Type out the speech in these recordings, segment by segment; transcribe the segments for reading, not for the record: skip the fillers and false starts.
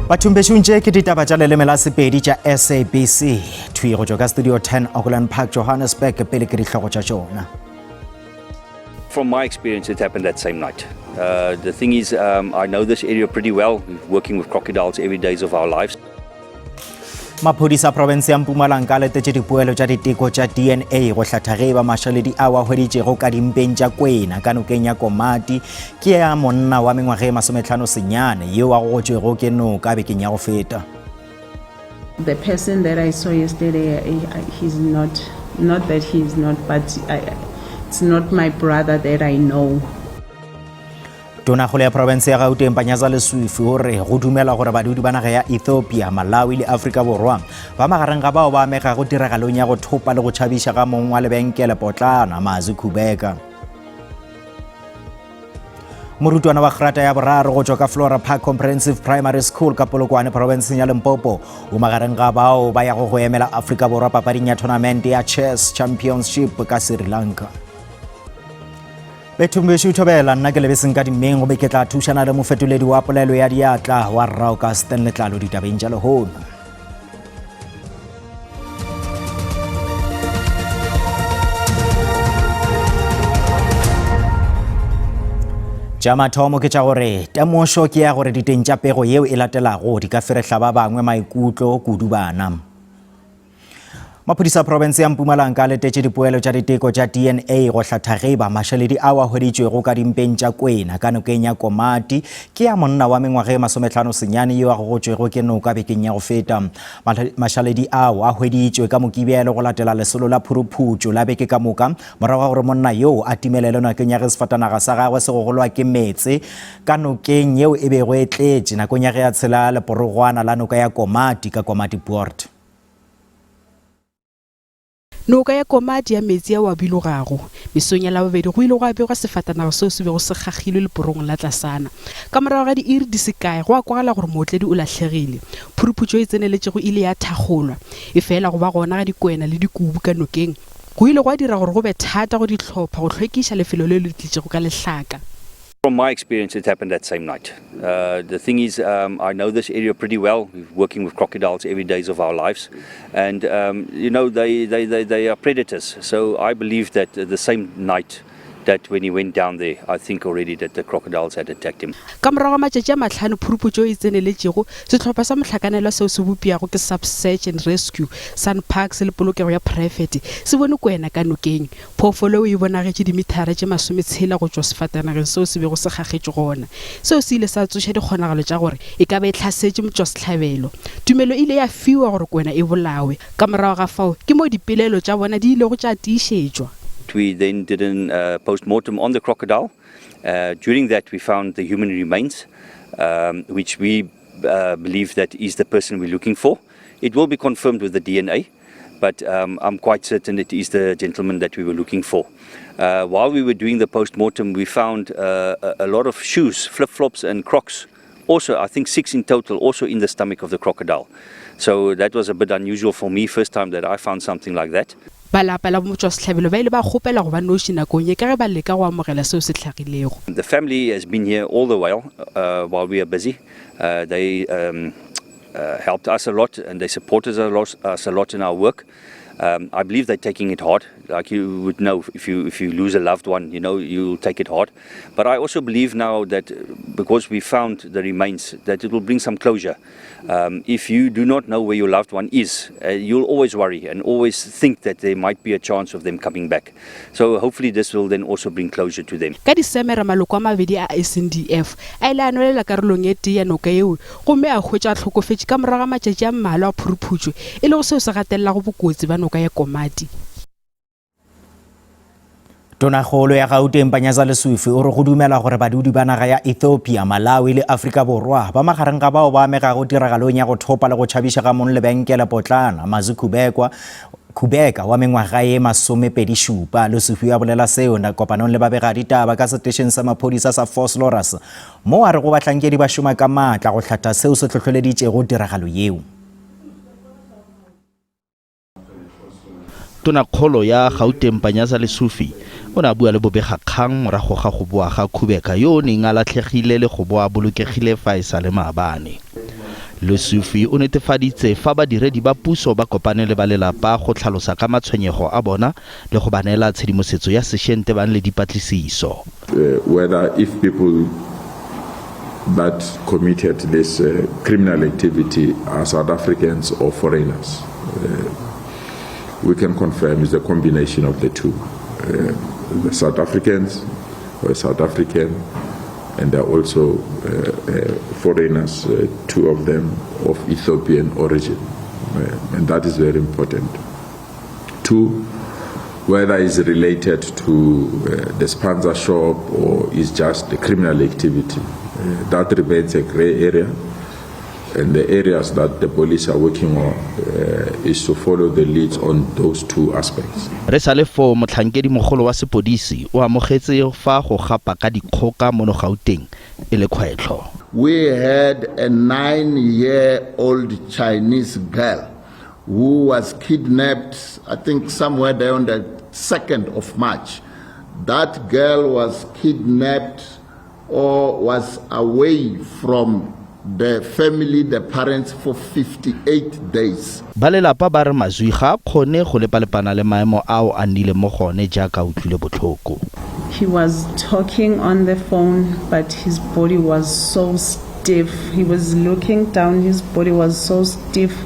Bathong bešong tše ke ditaba tša leleme la Sepedi tša SABC. Thwi go tšwa ka Studio 10 Auckland Park, Johannesburg, pele ke dihlogo tša tšona. From my experience, it happened that same night. Uh, the thing is, um, I know this area pretty well. We're working with crocodiles every days of our lives. Maphodisa a profense ya Mpumalanga a letetše dipoelo tša diteko tša DNA go hlatha ge e ba mašaledi ao a hweditšego ka dimpeng tša Kwena ka nokeng ya Komati ke ya monna wa mengwaga e masometlhano senyane yeo a gogotšwego ke noka bekeng ya go feta. The person that I saw yesterday, he's not, not that he's not, but I, it's not my brother that I know. Tonakgolo ya profense ya Gauteng Panyaza Lesufi o re go dumela gore badudi ba naga ya Ethiopia, Malawi le Afrika Borwa ba magareng ga bao ba amegago tiragalong ya go thopa le go tšhabiša ga mong wa lebenkele potlana Mazi Khubeka. Morutwana wa grata ya boraro go tšwa ka Flora Park Comprehensive Primary School ka Polokwane profenseng ya Limpopo o magareng ga bao ba yago go emela Afrika Borwa papading ya tournament ya Chess Championship ka Sri Lanka. Bethong bešo thobela nna ke lebeseng ka dimeng gobe ke tla thušana le mofetoledi wa polelo ya diatla wa rrao ka Stan Letlalo ditabeng tša lehono. Tša mathomo ke tša gore temošo ke ya gore diteng tša pego yeo e latelago di ka ferehla ba bangwe maikutlo kudu bana. Maphodisa a profense ya Mpumalanga a letetše dipoelo tša diteko tša DNA go hlatha ge eba mašaledi ao a hweditšwego ka dimpeng tša Kwena ka nokeng ya Komati ke a monna wa mengwaga e masometlhano senyane yo a gogotšwego ke noka bekeng ya go feta. Mašaledi ao a hweditšwe ka Mokibelo go latela lesolo la phuruphutšo la beke ka moka morago ga gore monna yoo a timelele nokeng ya ge sefatanaga sa gagwe se gogolwa ke meetse ka nokeng yeo e bego e tletše nakong ya ge a tshela leporogwana la noka ya Komati ka Komati Poort. Noka ya Komati ya meetse ao a bilogago. Mesong ya Labobedi go ile gwa begwa sefatanaga seo se bego se gagilwe leporong la tlasana. Ka morago ga diiri di se kae gwa kwagala gore mootledi o lahlegile. Phuruphutšo e tseneletšego e ile ya thakgolwa. Efela go ba gona ga dikwena le dikubu ka nokeng go ile gwa dira gore go be thata go dihlopha go hlwekiša lefelo leo le tletšego ka lehlaka. From my experience, it happened that same night. Uh, the thing is, um, I know this area pretty well. We're working with crocodiles every days of our lives. And, um, you know, they, they, they, they are predators. So I believe that the same night that when he went down there, I think already that the crocodiles had attacked him. Ka morago ga matšatši a mahlano phuruputšo e tseneletšego, sehlopha sa mohlakanelwa seo se bopjago ke SAPS Search and Rescue, SANParks le polokego ya praefete se bone kwena ka nokeng. Phoofolo eo e bonagetše dimithara tše masometshela go tšwa sefatanageng seo se bego se gagetšwe gona. Seo se ile sa tsoša dikgonagalo tša gore e ka ba e hlasetše motšwasehlabelo. Tumelo e ile ya fiwa gore kwena e bolawe. Ka morago ga fao ke moo dipelaelo tša bona di ilego tša tiišetšwa. We then did a post-mortem on the crocodile. During that we found the human remains, which we believe that is the person we're looking for. It will be confirmed with the DNA. But um, I'm quite certain it is the gentleman that we were looking for. Uh, while we were doing the post-mortem, we found uh, a, a lot of shoes, flip-flops and crocs. Also, I think six in total, also in the stomach of the crocodile. So that was a bit unusual for me, first time that I found something like that. Ba lapa la bomotšwasehlabelo ba ile ba kgopela go ba noši nakong ye ka ge ba leka go amogela seo se hlagilego. The family has been here all the while uh, while we are busy. Uh, they um, uh, helped us a lot and they supported us a lot, us a lot in our work. Um, I believe they're taking it hard. Like you would know if you if you lose a loved one, you know you'll take it hard. But I also believe now that because we found the remains, that it will bring some closure. Um, if you do not know where your loved one is, uh, you'll always worry and always think that there might be a chance of them coming back. So hopefully this will then also bring closure to them. Ka Disemere maloko a mabedi a SANDF a ile a nwelela karolong e tee ya noka yeo gomme a hwetšwa a hlokofetše ka morago ga matšatši a mmalwa a phuruphutšo, e lego seo se gatelelago bokotsi bja noka ya Komati. Tonakgolo ya Gauteng Panyaza Lesufi o re go dumela gore badudi ba naga ya Ethiopia, Malawi le Afrika Borwa ba magareng ga bao ba amegago tiragalong ya go thopa le go tšhabiša ga mong lebenkele potlana Mazi Khubekwa Khubeka wa mengwaga ye masomepedi-šupa. Lesufi a bolela seo kopanong le babegaditaba ka setešeng sa maphodisa sa Vosloorus Mo a rego bahlankedi ba šoma ka maatla go hlatha seo se hlohleleditšego tiragalo yeo. Tonakgolo ya Gauteng Panyaza Lesufi o ne a bua le bobegakgang morago ga go boa ga Khubeka yo o neng a latlhegile le go boa a bolokegile fa e sa le maabane. Lesufi o netefaditse fa badiredi ba puso ba kopane le ba lelapa go tlhalosa ka matshwenyego a bona le go ba neela tshedimosetso ya sešweng tebang le dipatlisiso. Whether if people that committed this criminal activity are South Africans or foreigners. We can confirm it's a combination of the two. The South Africans or South African, and there are also foreigners, two of them of Ethiopian origin, and that is very important. Two, whether it's related to the spaza shop or is just the criminal activity, that remains a gray area. And the areas that the police are working on is to follow the leads on those two aspects. Re sa le foo, motlhankedi mogolo wa sepodisi o amogetse fa go gapa ka dikgoka mono Gauteng e le kgwetlho. We had a 9-year-old Chinese girl who was kidnapped, I think somewhere there on the 2nd of March. That girl was kidnapped or was away from the family, the parents, for 58 days. Ba lelapa ba re Mazwi ga a kgone go lepalepana le maemo ao a nnileng mo go one jaaka a utlwile botlhoko. He was talking on the phone, but his body was so stiff. He was looking down, his body was so stiff.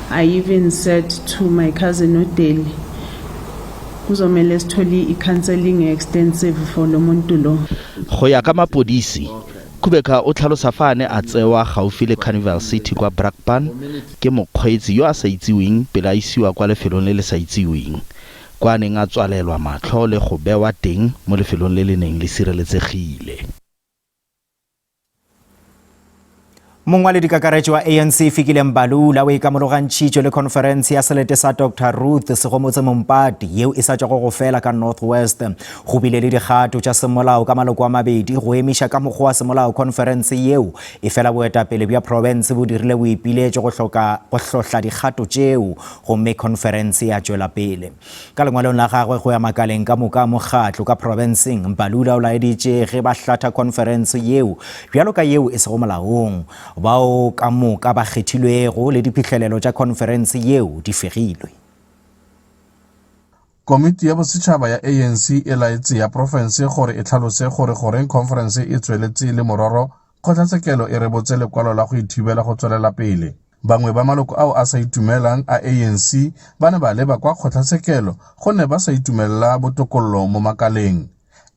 I even said to my cousin uDeli, kuzomele sithole i-counseling extensive for lo muntu lo. Go ya ka mapodisi, Kubeka o tlhalosa fa a ne a tsewa gaufi le Carnival City kwa Brakpan ke mokgweetsi yo a sa itsiweng pele a isiwa kwa lefelong le le sa itsiweng, kwa a neng a tswalelwa matlho le go bewa teng mo lefelong le le neng le sireletsegile. Mongwaledikakaretšo wa ANC Fikile Mbalula o ikamologantšhitšwe le khonferense ya selete sa Doctor Ruth Segomotsi Mompati yeo e sa tšwago go fela ka North West. Go bile le dikgato tša semolao ka maloko a mabedi go emiša ka mokgwa wa semolao khonferense yeo, efela boetapele bja profense bo dirile boipiletšo go hloka go hlohla dikgato tšeo gomme khonferense ya tšwela pele. Ka lengwalong la gagwe go ya makaleng ka moka a mokgatlo ka profenseng, Mbalula o laeditše ge ba hlatha khonferense yeo bjalo ka yeo e sego molaong. Bao ka moka ba kgethilwego le diphihlelelo tša khonferense yeo di fegilwe. Komiti ya Bosetšhaba ya ANC e laetse ya profense gore e hlalose gore goreng khonferense e tsweletše le mororo kgotlatshekelo e rebotse lekwalo la go e thibela go tswelela pele. Bangwe ba maloko ao a sa itumelang a ANC ba ne ba leba kwa kgotlatshekelo gonne ba sa itumelela botokololo mo makaleng.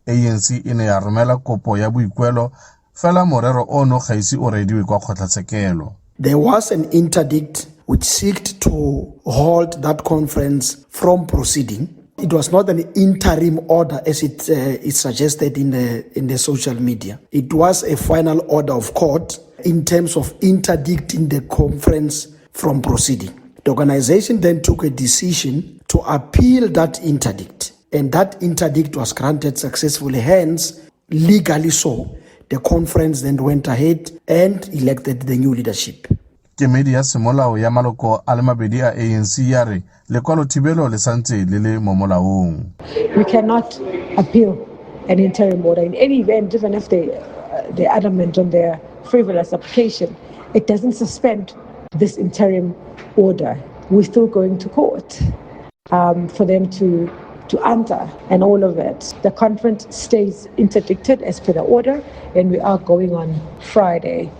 ANC e ne ya romela kopo ya boikuelo fela morero ono ga ise o reediwe kwa kgotlatshekelo. There was an interdict which seeked to halt that conference from proceeding. It was not an interim order as it is suggested in the, in the social media. It was a final order of court in terms of interdicting the conference from proceeding. The organization then took a decision to appeal that interdict, and that interdict was granted successfully. Hence, legally so, the conference then went ahead and elected the new leadership. Kemedi ya semolao ya maloko a le mabedi a ANC ya re lekwalothibelo le santse le le mo molaong. We cannot appeal an interim order in any event, even if they're adamant on their frivolous application. It doesn't suspend this interim order. We're still going to court for them to answer and all of it. The conference stays interdicted as per the order, and we are going on Friday.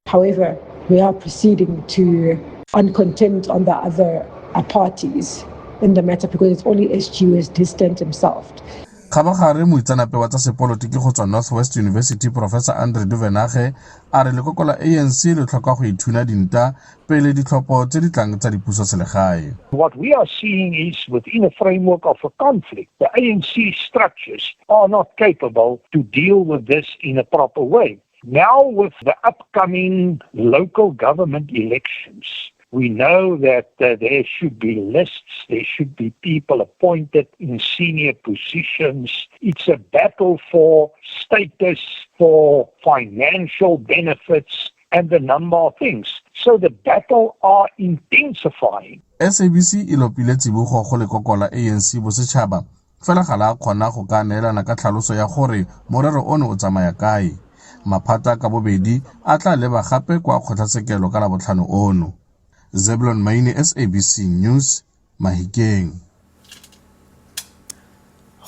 However, we are proceeding to on contempt on the other parties in the matter because it's only SG who has distanced himself. Kgabagare moitseanape wa tsa sepolotiki go tswa North West University Professor Andre Duvenage a re lekoko la ANC le tlhoka go ithuna dinta pele ditlhopho tse di tlang tsa dipuso selegae. What we are seeing is within a framework of a conflict, the ANC structures are not capable to deal with this in a proper way. Now with the upcoming local government elections, we know that there should be lists, there should be people appointed in senior positions. It's a battle for status, for financial benefits, and a number of things. So the battle are intensifying. SABC e lopile tsibogo go lekoko la ANC bosetšhaba fela ga la kgona go ka neelana ka tlhaloso ya gore morero ono o tsamaya kae. Maphata ka bobedi a tla leba gape kwa kgotlatshekelo ka Labohlano ono. Zeblon Maine, SABC News, Mahikeng.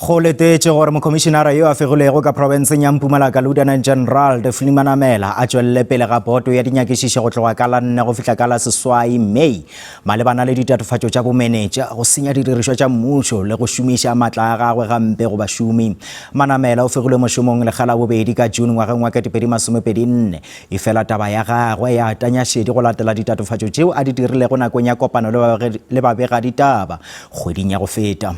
Go letetše gore mokhomišenara yo a fegilwego ka profenseng ya Mpumalanga Lieutenant General Daphne Manamela a tšwelele pele ga boto ya dinyakišišo go tloga ka la nne go fihla ka la seswai May malebana le ditatofatšo tša bomenetša, go senya didirišwa tša mmušo le go šomiša matla a gagwe gampe go bašomi. Manamela o fegilwe mošomong lekga la bobedi ka June ngwageng wa 2024 Efela taba ya gagwe ya tanya šedi go latela ditatofatšo tšeo a di dirilego nakong ya kopano le babegaditaba kgweding ya go feta.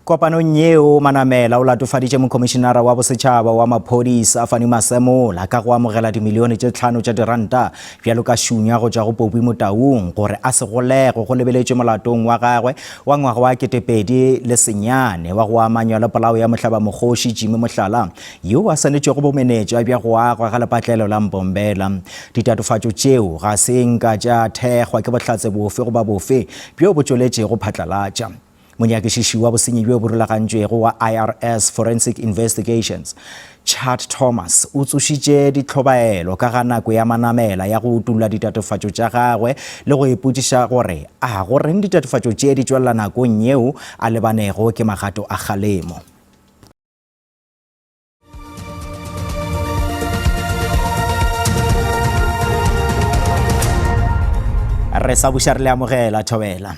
Kopanong yeo, Manamela o latofaditše Mokhomišenara wa Bosetšhaba wa Maphodisa Fannie Masemola ka go amogela dimilione tše tlhano tša diranta bjalo ka šunya go tšwa go Popi Motaung gore a se golegwe go lebeletšwe molatong wa gagwe wa ngwaga wa 2009 wa go amanywa le polao ya mohlabamokgoši Jimmy Mohlala yo a swanetšego bomenetša bja go agwa ga lepatlelo la Mbombela. Ditatofatšo tšeo ga se nka tša thekgwa ke bohlatse bofe goba bofe bjo bo tšweletšego phatlalatša. Monyakišiši wa bosenyi bjo bo rulagantšwego wa IRS Forensic Investigations, Chad Thomas, o tsošitše ditlhobaelo ka ga nako ya Manamela ya go utolla ditatofatšo tša gagwe le go ipotšiša gore a go reng ditatofatšo tše di tšwelela nakong yeo a lebanego ke magato a kgalemo. Re sa buša re le amogela thobela.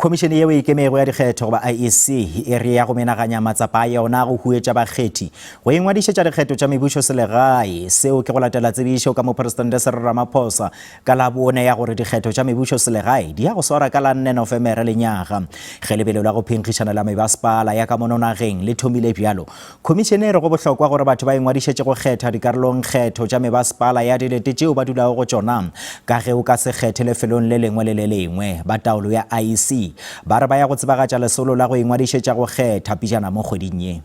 Khomišene yeo e ikemego ya dikgetho goba IEC e re ya go menaganya matsapa a yona go huetša bakgethi go ingwadišetša dikgetho tša mebušo selegae. Seo ke go latela tsebišo ka Mopresidente Cyril Ramaphosa ka Labone ya gore dikgetho tša mebušo selegae di ya go swara ka la 4 Nofemere lenyaga. Ge lebelo la go phenkgišana la mebasepala ya ka mono nageng le thomile bjalo, khomišene e re go bohlokwa gore batho ba ingwadišetše go kgetha dikarolongkgetho tša mebasepala ya dilete tšeo ba dulago go tšona ka ge o ka se kgethe lefelong le lengwe le le lengwe. Ba taolo ya IEC ba re ba ya go tsebagatša lesolo la go ingwadišetša go kgetha pejana mo kgweding ye.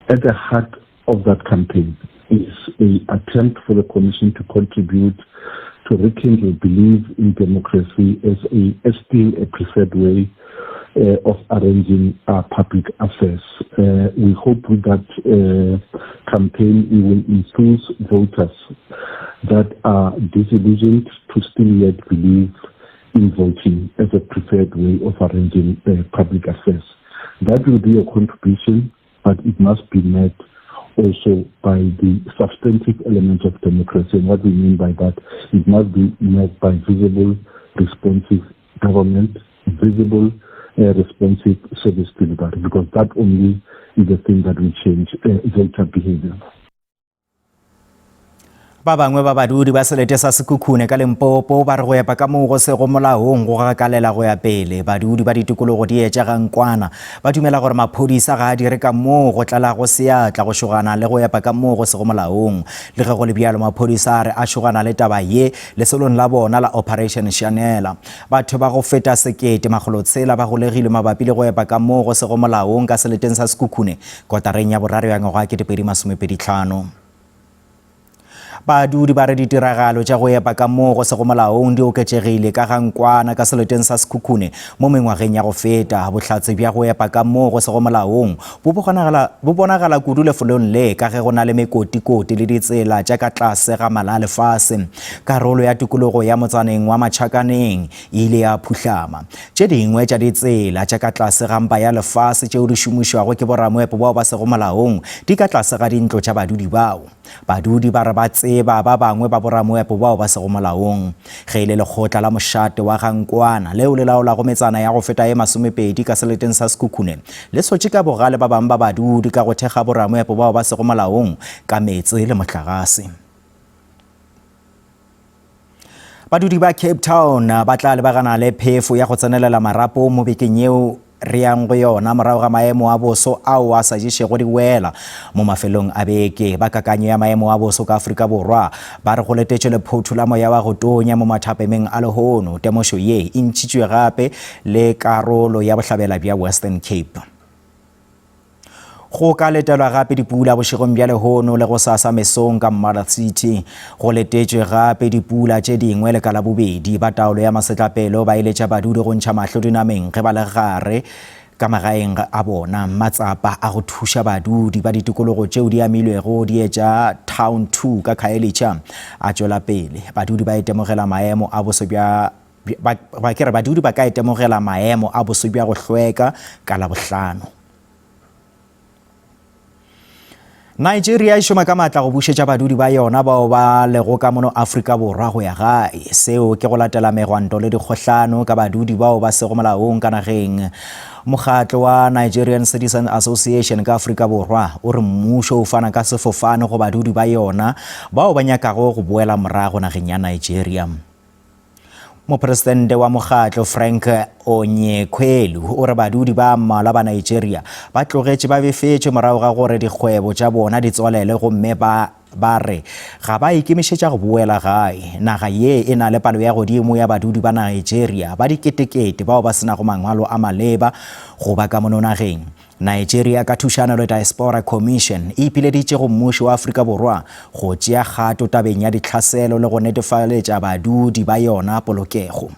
At the heart of that campaign is a attempt for the Commission to contribute to rekindle belief in democracy as a as still a preferred way uh, of arranging our public affairs. Uh, we hope with that uh, campaign we will enthuse voters that are disillusioned to still yet believe in voting as a preferred way of arranging uh, public affairs. That will be a contribution, but it must be met also by the substantive elements of democracy. And what we mean by that, it must be met by visible, responsive government, visible, uh, responsive service delivery, because that only is the thing that will change uh, voter behavior. Ba bangwe ba badudi ba selete sa Sekhukhune ka Limpopo ba re go epa ka moo go sego molaong go gakalela go ya pele. Badudi ba ditikologo di etša ga Nkwana ba dumela gore maphodisa ga a dire ka moo go tlalago seatla go šogana le go epa ka moo go sego molaong. Le ge go le bjalo, maphodisa a re a šogana le taba ye lesolong la bona la Operation Shanela. Batho ba go feta 1600 ba golegilwe mabapi le go epa ka moo go sego molaong ka seleteng sa Sekhukhune kotareng ya boraro ya ngwaga 2025. Badudi ba re ditiragalo tša go epa ka moo go sego molaong di oketšegile ka ga Nkwana ka seleteng sa Sekhukhune mo mengwageng ya go feta. Bohlatse bja go epa ka moo go sego molaong bo bo bonagala kudu lefolong le ka ge go na le mekotikoti le ditsela tša ka tlase ga mala a lefase. Karolo ya tikologo ya motsaneng wa Matšhakaneng e ile ya phuhlama. Tše dingwe tša ditsela tša ka tlase ga mpa ya lefase tšeo di šomišwago ke boramoepo bao ba sego molaong di ka tlase ga dintlo tša badudi bao. Badudi ba re ba tseba ba bangwe ba boramoepo bao ba sego molaong. Ge e le lekgotla la mošate wa ga Nkwana leo le laolago metsana ya go feta ye masomepedi ka seleteng sa Sekhukhune le sotše ka bogale ba bangwe ba badudi ka go thekga boramoepo bao ba sego molaong ka meetse le mohlagase. Badudi ba Cape Town ba tla lebagana le phefo ya go tsenelela marapo mo bekeng yeo re yang go yona morago ga maemo a boso ao a sa ješego diwela mo mafelong a beke. Ba kakanyo ya maemo a boso ka Afrika Borwa ba re go letetšwe lephotho la moya wa go tonya mo mathapemeng a lehono. Temošo ye e ntšhitšwe gape le karolo ya bohlabela bja Western Cape. Go ka letelwa gape dipula bošegong bja lehono le gosasa mesong ka Mother City. Go letetšwe gape dipula tše dingwe le ka Labobedi. Ba taolo ya masetlapelo ba eletša badudi go ntšha mahlo dinameng ge ba le gare Ka magaeng a bona, matsapa a go thuša badudi ba ditikologo tšeo di amilwego di etša Town 2 ka Khayelitsha a tšwela pele. Badudi ba itemogela maemo a boso bja ba, ba ke re badudi ba ka itemogela maemo a boso bja go hlweka ka Labohlano. Nigeria e šoma ka maatla go bušetša badudi ba yona bao ba lego ka mono Afrika Borwa go ya gae. Seo ke go latela megwanto le dikgohlano ka badudi bao ba sego molaong ka nageng. Mokgatlo wa Nigerian Citizen Association ka Afrika Borwa o re mmušo o fana ka sefofane go badudi ba yona bao ba nyakago go boela morago nageng ya Nigeria. Mopresidente wa mokgatlo Frank Onyekwelu o re badudi ba mmalwa ba Nigeria ba tlogetše ba befetšwe morago ga gore dikgwebo tša bona di tswalele gomme ba ba re ga ba ikemišetša go boela gae. Naga ye e na le palo ya godimo ya badudi ba Nigeria ba diketekete bao ba se nago mangwalo a maleba go ba ka mono nageng. Nigeria ka thušano le Diaspora Commission e ipileditše go mmušo wa Afrika Borwa go tšea kgato tabeng ya ditlhaselo le go netefaletša badudi ba yona polokego.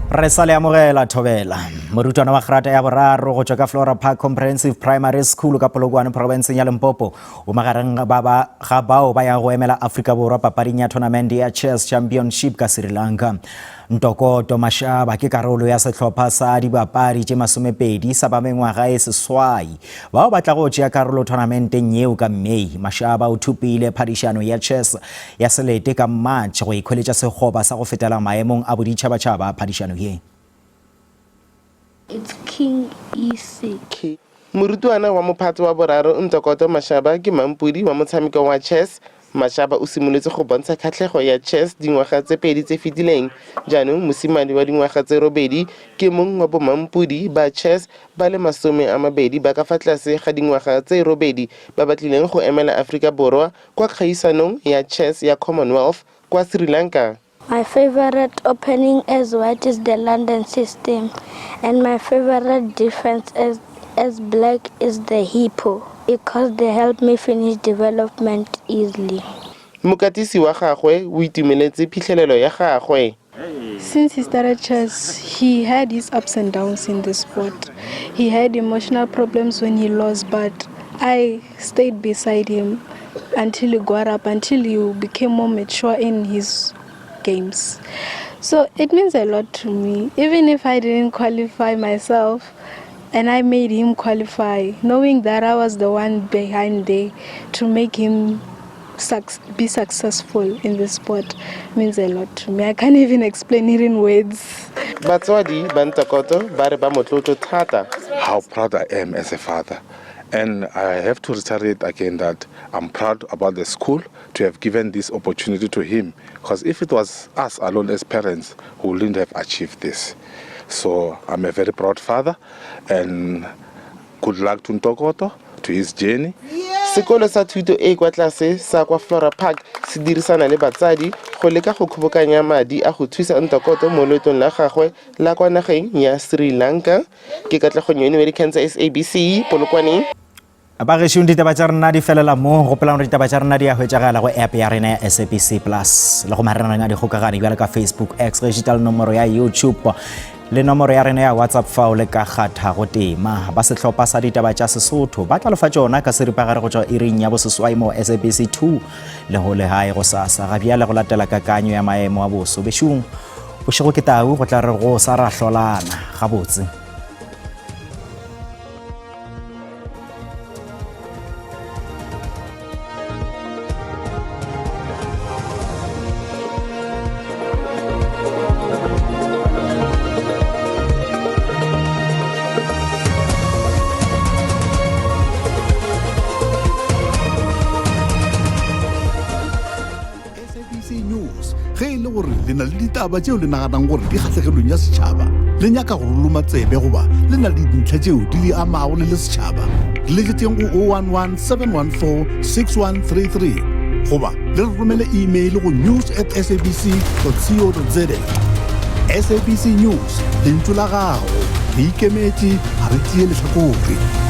Re sa le amogela thobela. Morutwana wa grata ya boraro go tšwa ka Flora Park Comprehensive Primary School ka Polokwane profenseng ya Limpopo o magareng ba ba ga bao ba yang go emela Afrika Borwa papading ya tournament ya Chess Championship ka Sri Lanka. Ntokoto Mashaba ke karolo ya sehlopha sa dibapadi tše 20 sa ba mengwaga e seswai bao ba tlago tšea karolo tournamenteng yeo ka May. Mashaba o thopile phadišano ya chess ya selete ka March go ikhweletša sekgoba sa go fetela maemong a boditšhabatšhaba a phadišano ye. It's king E6. Morutwana wa mophato wa boraro Ntokoto Mashaba ke mampodi wa motshameko wa chess. Mashaba o simolotse go bontsha kgatlhego ya chess dingwaga tse pedi tse fetileng. Jaanong mosimane wa dingwaga tse robedi ke mong wa bomampodi ba chess ba le 20 ba ka fa tlase ga dingwaga tse robedi ba ba tlileng go emela Aforika Borwa kwa kgaisanong ya chess ya Commonwealth kwa Sri Lanka. My favorite opening as white is the London system and my favorite defense as, as black is the hippo because they help me finish development easily. Mokatisi wa gagwe o itumeletse phitlhelelo ya gagwe. Since he started chess, he had his ups and downs in the sport. He had emotional problems when he lost, but I stayed beside him until he got up, until he became more mature in his games. So it means a lot to me. Even if I didn't qualify myself, and I made him qualify, knowing that I was the one behind there to make him be successful in the sport means a lot to me. I can't even explain it in words. Batswadi ba Ntokoto ba re ba motlotlo thata. How proud I am as a father. And I have to reiterate again that I'm proud about the school to have given this opportunity to him, because if it was us alone as parents, we wouldn't have achieved this. So I'm a very proud father, and good luck to Ntokoto, to his journey. Sekolo sa thuto e e kwa tlase sa kwa Flora Park se dirisana le batsadi go leka go kgobokanya madi a go thusa Ntokoto mo loetong la gagwe la kwa nageng ya Sri Lanka. Ke Katlego Nyoni wa dikgang tsa SABC, Polokwane. Bagešong, ditaba tša rena di felela mo. Gopolang gore ditaba tša rena di a hwetšagala go app ya rena ya SABC Plus le go marangrang a dikgokagano bjalo ka Facebook, X, digital nomoro ya YouTube le nomoro ya rena ya WhatsApp fao le ka kgathago tema. Ba sehlopha sa ditaba tša Sesotho ba tla lefa tšona ka seripagare go tšwa iring ya boseswai mo SABC 2 le go legae gosasa. Ga bjale go latela kakanyo ya maemo a boso. Bešong, bošego ke tau, go tla re go sa ra hlolana gabotse. SABC News ge e le gore le na le ditaba tšeo le naganang gore di kgahlegelong ya setšhaba, le nyaka go loma tsebe goba le na le dintlha tšeo di le amago le le setšhaba, re letšetšeng go 011 714 6133 goba le re romele email go news at sabc co za. SABC News, lentšu la gago, re ikemetše, ga re tšee lehlakore.